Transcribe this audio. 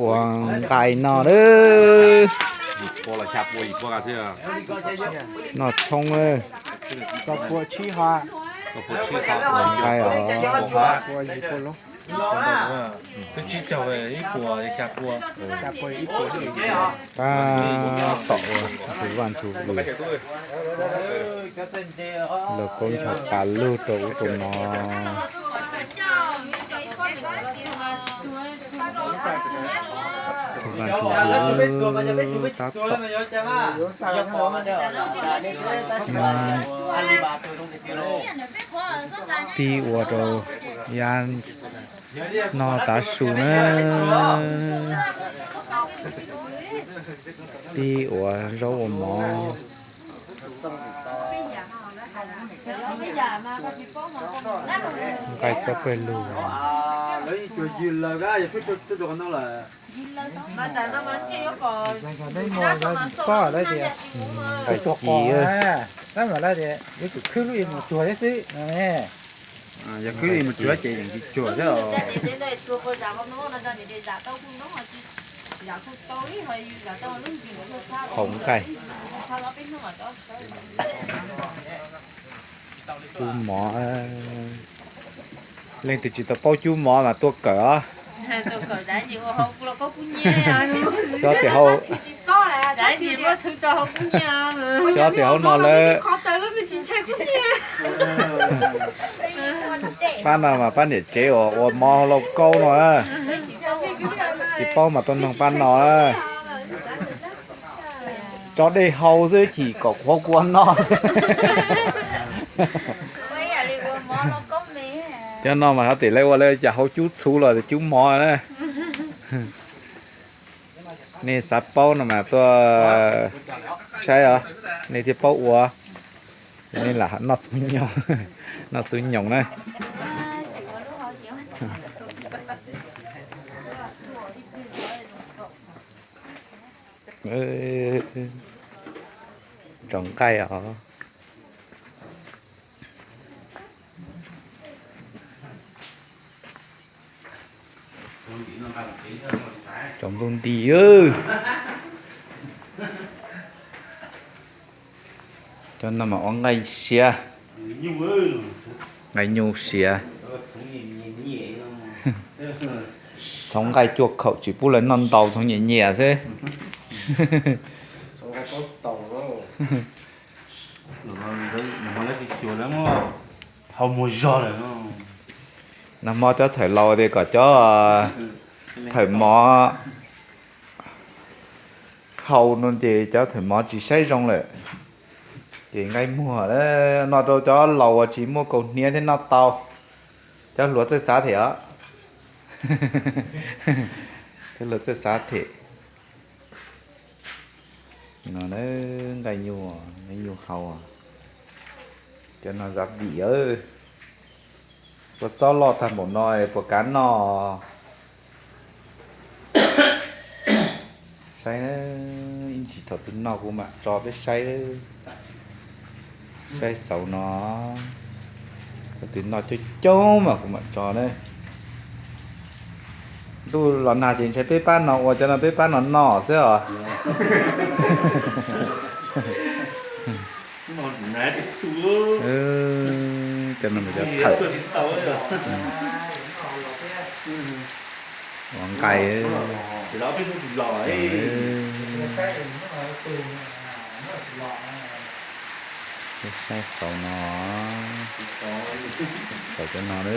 Ua nqaij no lawm. Noj tshoob, ua nqaij os. Tab tom ua ntxhw vaj ntxhw vwm, los koob ncho tas lug rau ub rau no. Ntxhw vaj ntxhw vwm tab tom pib ua rau yaj noj tav su na. Pib ua zaub ua mov. Nqaij txoj pawg lug. Nqaij ci, yuav tsum khwb lub ib mus tsuag thiab xwb. Yog khwb ib mus tsuag ces yeej tsis tsuag thiab. Haus nqaij. Cub mov. Leej twg tsis tau paub cub mov mas tuaj kawm os. Xyov tias hauv, xyov tias hauv no lawm. Pab no mas pab niam tsev uas ua mov lauj kaub no. Tsis paub mas tuaj noog pab no. Tso dej hau xwb chim kom qhuav kua noj. Cov no mas xyov tim lawv ua lawv cas hau cub txhuv los cub mov na. Nej xav paub no mas tuaj saib os, nej thiaj paub ua. Nej lam noj txhuv nyoos, noj txhuv nyoos na. Tsoom nqaij os. Tsoom ntuj nti. Cov no mas ua nqaij siav, nqaij nyuj siav. Txhoov nqaij cuaj khaum tsis pub lawv noj ntau, txhoov nyias nyias xwb. Nag hmo cov thawj laus tias kom cov thawj mov hau no ces cov thawj mov tsis saib zoo lawm, ces nqaij muag no rau cov laus uas tsis muaj kaus hniav thiab noj tau. Cov hluas txawj xav them os. Cov hluas txawj xav them. No nqaij nyuj, nqaij nyuj hau. Cov no zav vim. Kua txob loj tag npaum no puas kav noj? Saib, ib ntsis thaum twg noj kuv mam tso peb saib. Saib xauv no, thaum twg noj coob coob mas kuv mam tso na. Ntuj los nag ces ntshai peb pab no ua, cov no peb pab no noj xwb os. Cov no cov thawj ua nqaij. Peb saib xauv no, xauv cov no na.